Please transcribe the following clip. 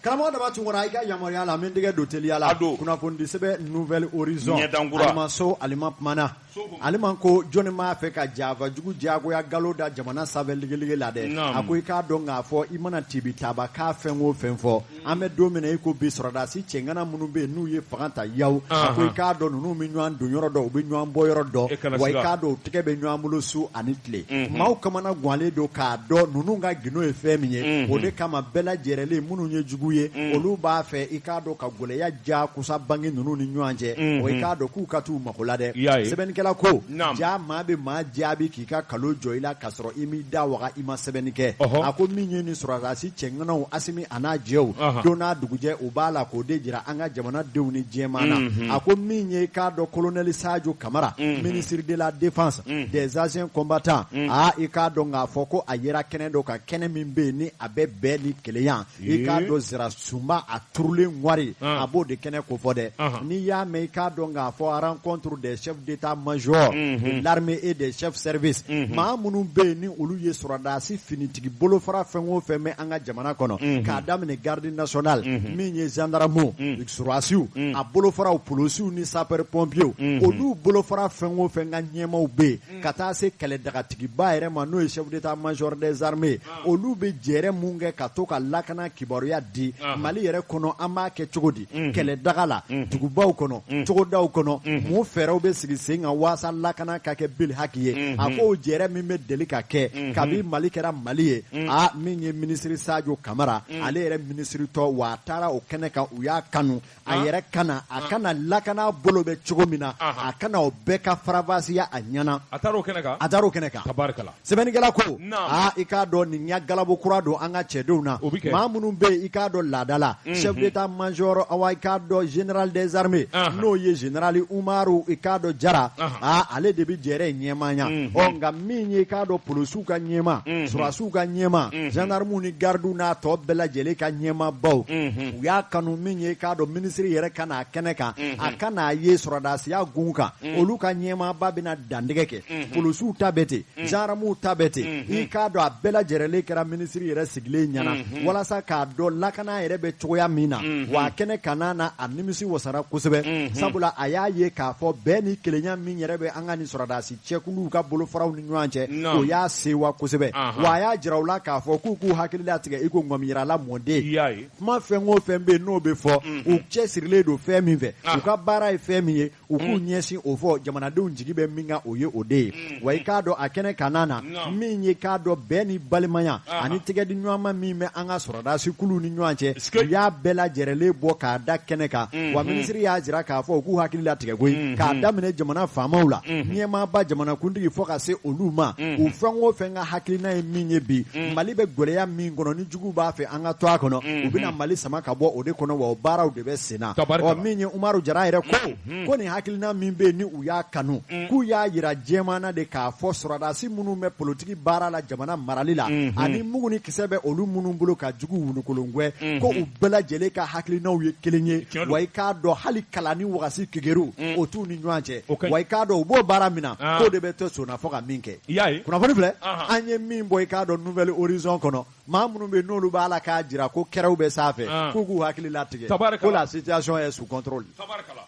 Karamɔgɔ Daba Tunkara, i ka yamaruya la, n bɛ n tɛgɛ don teliya la. A don. Kunnafonidi sɛbɛn Nouvel Horizon. Ɲɛdankura. Alima Sow, Alima kumana. Alima ko jɔnni b'a fɛ ka janfa jugu diyagoya galo da jamana sanfɛ ligelige la dɛ. Naamu. A ko i k'a dɔn k'a fɔ i mana tibi taba k'a fɛn o fɛn fɔ, an bɛ don min na i ko bi, sɔrɔdasi cɛŋana minnu bɛ yen n'u ye fanga ta yaw, a ko i k'a dɔn ninnu bɛ ɲɔgɔn don yɔrɔ dɔn, u bɛ ɲɔgɔn bɔ yɔrɔ E dɔn, kana wa i siga. k'a dɔn u tɛgɛ bɛ ɲɔgɔn bolo su ani tile. Maaw kamana ganlen don k'a dɔn ninnu ka gindo ye fɛn min ye, o de kama bɛɛ lajɛrɛlen minnu ye jugu ye, olu b'a fɛ i k'a dɔn ka gɛlɛya jakusa bange ninnu ni ɲɔgɔn cɛ, wa i k'a dɔn k'u ka t'u mako la dɛ. I y'a ye. Sɛbɛnnikɛla ko, Naam. ja maa bɛ maa jaabi k'i ka kalo jɔ i la k'a sɔrɔ i m'i da waga, i ma sɛbɛnni kɛ. Ɔhɔ. A ko min ye nin sɔrɔdasi cɛŋanaw Asimi a n'a jɛw, don n'a dugujɛ u b'a la k'o de jira an ka jamanadenw ni diɲɛmaa na. A ko min ye k'a dɔn colonel Sadio Kamara, ministre de la défense des anciens combattants, aa i k'a dɔn k'a fɔ ko a yera kɛnɛ dɔ kan, kɛnɛ min bɛ yen ni a bɛ bɛn ni kelenya, i k'a dɔn zira sunba a turulen wari, a b'o de kɛnɛ kofɔ dɛ. N'i y'a mɛn i k'a dɔn k'a fɔ rencontre des chefs d'état-major de l'armée et des chefs services, maa minnu bɛ yen ni olu ye sɔrɔdasi finitigi bolofara fɛn o fɛn bɛ an ka jamana kɔnɔ, k'a daminɛ garde nationale, min ye gendarme, sɔrɔdasiw a bolofaraw, polisiw ni sapeur pompiers, olu bolofara fɛn o fɛn ka ɲɛmaaw bɛ yen, ka taa se kɛlɛdagatigiba yɛrɛ ma, n'o ye chef d'état-major des armées, olu bɛ jɛrɛ mun kɛ ka to ka lakana kibaruya di Mali yɛrɛ kɔnɔ, an b'a kɛ cogo di kɛlɛdaga la, dugubaw kɔnɔ, cogodaw kɔnɔ, mun fɛɛrɛw bɛ sigi sen kan waasa lakana ka kɛ bil haki ye. A ko jɛrɛ min bɛ deli ka kɛ kabi Mali kɛra Mali ye, a min ye minisiri Sadio Kamara, ale yɛrɛ minisiri tɔ, wa a taara o kɛnɛ kan, u y'a kanu a yɛrɛ kana a kana lakana bolo bɛ cogo min na, a kana o bɛɛ ka faranfasiya a ɲɛna. A taara o kɛnɛ kan. A taara o kɛnɛ kan. Tabarikala. Sɛbɛnnikɛla ko, Naam. aa i k'a dɔn nin ya galabu kura don an ka cɛdenw na. O bɛ kɛ. Maa minnu bɛ yen i k'a dɔn laada la, chef d'état major, awa i k'a dɔn général des armées, n'o ye général Umaru i k'a dɔn Jara, aa ale de bɛ jɛrɛ in ɲɛmaaya. Ɔ nka min ye i k'a dɔn polisiw ka ɲɛma, sɔrɔdasiw ka ɲɛma, gendarmew ni gardiw n'a tɔ bɛɛ lajɛlen ka ɲɛmabaw, u y'a kanu min ye i k'a dɔn minisiri yɛrɛ ka n'a kɛnɛ kan, a ka n'a ye sɔrɔdasiya gun kan, olu ka ɲɛmaaba bɛna dantigɛ kɛ, polisiw ta bɛ ten, gendarmew ta bɛ ten, i k'a dɔn a bɛɛ lajɛlen kɛra minisiri yɛrɛ sigilen ɲɛna walasa k'a dɔn lakana yɛrɛ bɛ cogoya min na. Wa a kɛnɛ kana na a nimisi wasara kosɛbɛ, sabula a y'a ye k'a fɔ bɛn ni kelenya min yɛrɛ bɛ an ka nin sɔrɔdasi cɛkuluw ka bolofaraw ni ɲɔgɔn cɛ, o y'a sewa kosɛbɛ. Wa a y'a jira u la k'a fɔ k'u k'u hakili latigɛ i ko ŋɔmiyirala mɔden. I y'a ye. Kuma fɛn o fɛn bɛ yen n'o bɛ fɔ, u cɛsirilen don fɛn min fɛ, u ka baara ye fɛn min ye, u k'u ɲɛsin o fɔ jamanadenw jigi bɛ min kan, o ye o de ye. Wa i k'a dɔn a kɛnɛ kana na min ye k'a dɔn bɛn ni balimaya ani tɛgɛdi ɲɔgɔnma min bɛ an ka sɔrɔdasi kuluw ni ɲɔgɔn cɛ, u y'a bɛɛ lajɛrɛlen bɔ k'a da kɛnɛ kan. Wa minisiri y'a jira k'a fɔ u k'u hakili latigɛ koyi, k'a daminɛ jamana faamaw la, ɲɛmaaba jamanakuntigi fo ka se olu ma, u fɛn o fɛn ka hakilina ye min ye bi Mali bɛ gɛlɛya min kɔnɔ ni jugu b'a fɛ an ka to a kɔnɔ, u bɛna Mali sama ka bɔ o de kɔnɔ, wa o baaraw de bɛ sen na. Tabarikala. Ɔ min ye Umaru Jara yɛrɛ ko nin hakilina min bɛ yen ni u y'a kanu, k'u y'a jira diɲɛmaa na de k'a fɔ sɔrɔdasi minnu bɛ politiki baara la jamana marali la, ani mugu ni kisɛ bɛ olu minnu bolo ka jugu wulukolongɛn, ko u bɛɛ lajɛlen ka hakilinaw ye kelen ye. Wa i k'a dɔn hali kalan ni wagasi kegeru o t'u ni ɲɔgɔn cɛ. Wa i k'a dɔn u b'o baara min na, k'o de bɛ to sonna fo ka min kɛ. I y'a ye. Kunnafoni filɛ an ye min bɔ i k'a dɔn Nouvel Horizon kɔnɔ, maa minnu bɛ n'olu b'a la k'a jira ko kɛrɛw bɛ sanfɛ, k'u k'u hakili latigɛ, ko la situation est sous contrôle. Tabarikala.